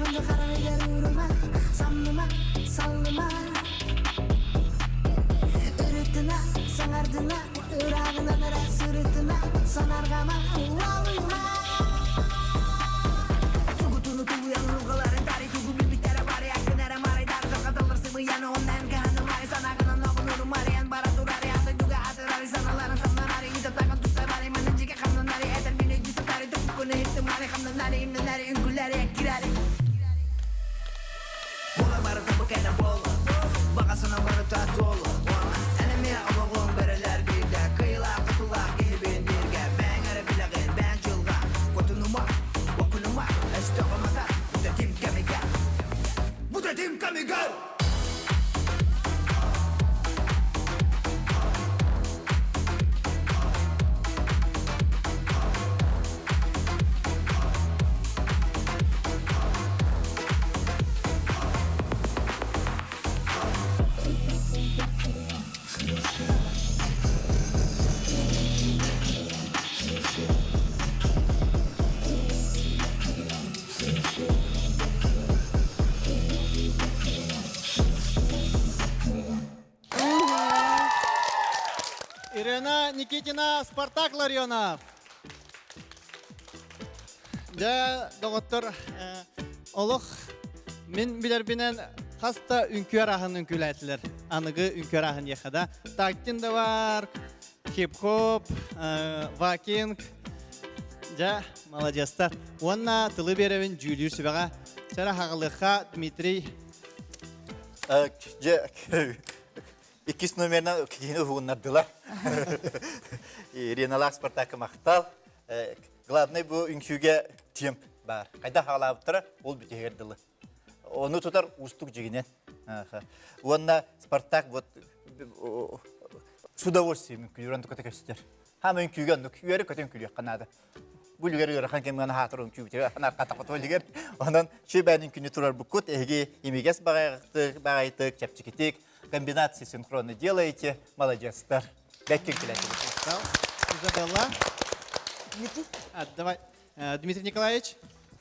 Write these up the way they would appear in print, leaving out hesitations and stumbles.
Тугунду харайар урума, самныма, саллыма Ырытына, саҥардына, ырааҕынан эрэ сырытына Санарҕама, уолуйума Тугутуну тулуйан уругаларын тари тугу билбиттэрэ бары аккын эрэ марайдар Тарҕаталлар сымыйаны оннан кыһанымары санааҕынан оҕунуру марыйан бара турары атын дуга атырары саналарын самнанары ыытатаҕын туттарары манан дьигэ хамнанары этэргин өйдүү сатары туппуккун иһиттимари хамнанари имнэнэри үҥкүлэри эккирэри Буолар барыта бу кэнэ буолла Баҕа санаам барыта туолла Эн эмиэ олоҕуҥ бэрэлэр биирдэ Кыайыылаах хотулаах киһибин бииргэ Бэйэҥ эрэ билэҕин бэйэҥ дьылҕа Кутунума, уокунума, өстөөҕү матар Бүтэтим кэмигэр Бүтэтим кэмигэр Ирина Никитина, Спартак Ларионов. Дьэ, доҕоттор, олох мин билэрбинэн хас да үҥкүү арааһын үҥкүүлээтилэр. Аныгы үҥкүү арааһын диэххэ да. Тактин да бар, хип-хоп, вакинг. Дьэ, маладьыастар. Уонна тылы биэрэбин дьүүлүүр сүбэҕэ. Сэрэ хаҕылыхха Дмитрий. Дьэ, иккис номерынан киһини уһугуннардылар. Ириналаах Спартакка махтал. Главный бу үҥкүүгэ темп баар. Хайдах хаалаабыттара ол бүтүһүгэр дылы. Ону тутар уустук дьигинэн. Уонна Спартак вот с удовольствием үҥкүүлүүр онтуката көстөр. Хаама үҥкүүгэ оннук үөрэ көтөн үҥкүүлүөххэ наада. Бу үлүгэр ыарахан кэмҥэ наһаатар үҥкүүбүтүгэр анархатахпыт үлүгэр. Онон сүбээн үҥкүүнү турарбыккут эһиги имигэс баҕайытык, баҕайытык, чэпчэкитик комбинации синхронно делаете, молодецтар. Бэккин күлэтибит. Изабелла. Дмитрий? А, давай. Дмитрий Николаевич.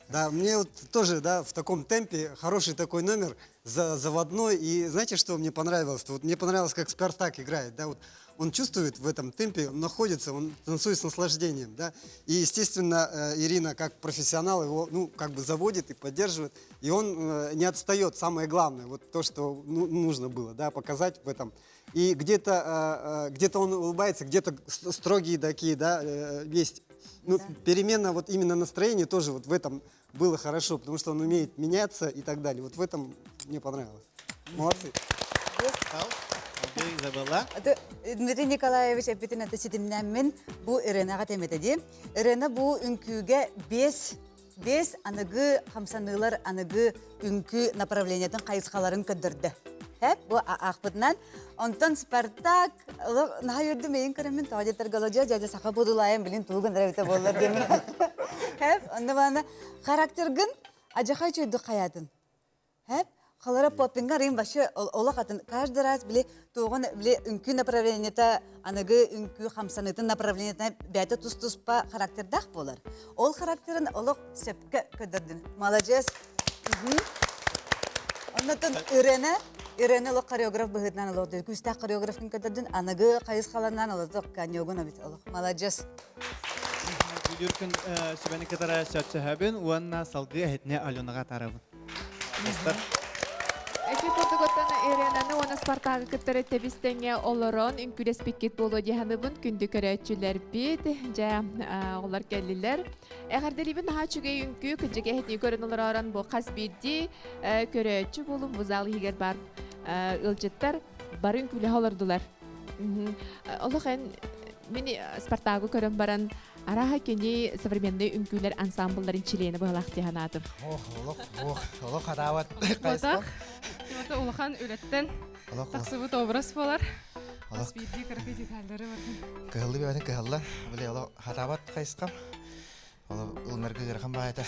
Да, мне вот тоже, да, в таком темпе хороший такой номер, за, заводной. И знаете, что мне понравилось? Вот мне понравилось, как Спартак играет, да, вот он чувствует в этом темпе, он находится, он танцует с наслаждением, да. И, естественно, Ирина, как профессионал, его, ну, как бы заводит и поддерживает. И он не отстает, самое главное, вот то, что ну, нужно было, да, показать в этом. И где-то где он улыбается, где-то строгие такие, да, есть. Ну, да. перемена вот именно настроения тоже вот в этом было хорошо, потому что он умеет меняться и так далее. Вот в этом мне понравилось. Молодцы. Изабелла. Дмитрий Николаевич эппитин это ситимнэммин бу Иренаҕа темете дии. Ирена бу үҥкүүгэ бес бес аныгы хамсаныылар аныгы үҥкүү направлениетын хайысхаларын көрдөрдө. Хэп, бу аахпытынан. Онтон Спартак, наһаа үөрдүм эйин көрөммүн, тоҕо диэтэр Голодьо дьэ саха будулайын билин тугун эрэбитэ буоллар диэмин. Хэп, онно баана характергын ажахай чуйдук хаятын. Хэп, халара поппинга рым вообще олох атын каждый раз били туоҕун били үҥкүү направлениета аныгы үҥкүү хамсанытын направлениетына бэйэтэ тус-туспа характердаах буолар. Ол характерын олох сөпкө көрдөрдүн. Маладьыас. Оннотон Ирена, Ирена олох хореограф быһыытынан олох күүстээх хореографын көрдөрдүн. Аныгы хайысхаларынан олох конёгун эбит олох. Маладьыас. Бүлүүр күн сүбэни кытары сөпсөһөбүн уонна салгыы эһитини Аленаҕа атаарабын. Эти курдугуттан Иренаны уонна Спартагы кыттары тэбис-тэҥҥэ олорон үҥкүүлэспиккит буолуо дии саныыбын күндү көрөөччүлэрбит дьэ оҕолор кэллилэр эҕэрдэлиибин наһаа үчүгэй үҥкүү кырдьык эһитини көрөн олороорон бу хас биирдии көрөөччү буолун бу зал иһигэр баар ыалдьыттар бары үҥкүүлэһэ олордулар олох эн мин Спартагы көрөн баран Арааһа кини современный үҥкүүлэр ансамблларын чилиэнэ быһалаах дии санаатым. Ох, олох, ох, олох хараабат Ботах, Тимото улахан үлэттэн тахсыбыт образ буолар. Хас биирдии кыракый детальдары бардым. Кыһаллы бэйэтин кыһаллан, били олох хатаабат хайысхам. Олох ылынарга ыарахан баайата.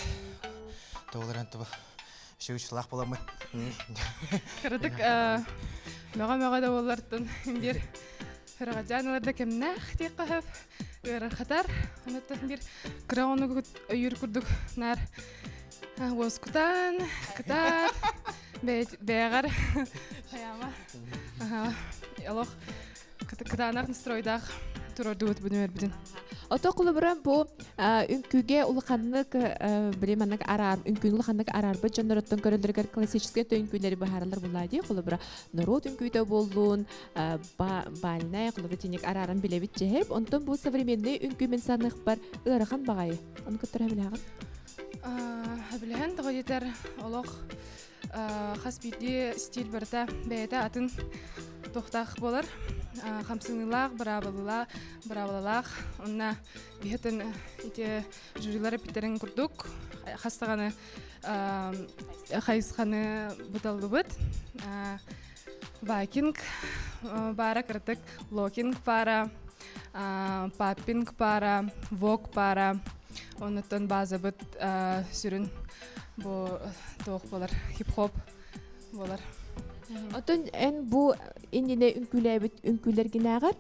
Тоҕуларан туба шүгүч буламмын. Кыратык мөҕө-мөҕө да буоллартын биир Хырҕадьаан ылар да кэмнээх диэххэ сөп ыарахатар. Онуттан биир кыра ону өйүүр курдук наар Уоскутан, кытаат, бэйэҕэр хайаама. Олох кытаанах настройдаах турордубут бу нүөрбүтүн. Ото кулубура бу үҥкүүгэ улаханнык били маннык араар үҥкүүнү улаханнык араарбыт дьоннороттон көрөллөрүгэр классическай үҥкүүлэри быһаараллар булаа дии холобура норуот үҥкүүтэ буоллун бальная холобура тиник арааран билэбит чэһэп онтон бу современный үҥкүү мин саныахпар ыарахан баҕайы ону кыттара билэҕин Билэһэн тоҕо диэтэр олох хас биирдии стиль барыта бэйэтэ атын туохтаах буолар хамсаныылаах быраабылалаах быраабылалаах онно биһэтин ити жюрилар эппиттэрин курдук хас даҕаны хайысханы буталлыбыт вайкинг баара кырытык локинг баара паппинг баара вок баара оннуттан базабыт сүрүн бу туох буолар хип-хоп буолар. Оттон эн бу иннинэ үҥкүүлээбит үҥкүүлэргинээҕэр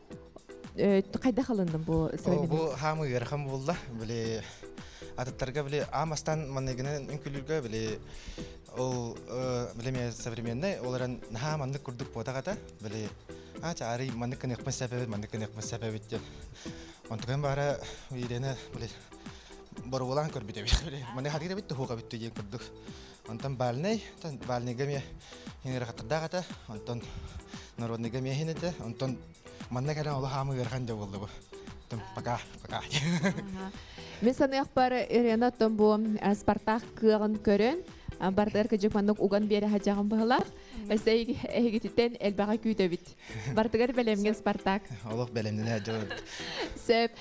хайдах ылынным бу Бу хаамы ыарахан буолла. Били атыттарга били аамастан манныгынан үҥкүүлүүргэ били ол били эмиэ современный ол эрэн наһаа маннык курдук буотах этэ. Били а чаарый маннык гыныахпын сөп эбит, маннык гыныахпын сөп эбит диэн. Онтукайым баара Ирена били боруобалаан көрбүт эбит. Маны хатыыр эбит туһуга бүттү диэн курдук. Онтон бальный, бальныйга эмиэ ыарахаттардаах этэ. Онтон народныйга эмиэ иһин этэ. Онтон манна кэлэн олох аамы ыарахан дьэ буолла бу. Пока, пока. Мин саныахпар Ирена оттон бу Спартак кыаҕын көрөн бардыгар кыдьык маннык уган биэрэ садьаҕын быһылаах. Өссө эһигититтэн элбэҕи күүтэбит. Бартыгар бэлэмҥин Спартак. Олох бэлэмнэнэ дьон. Сөп.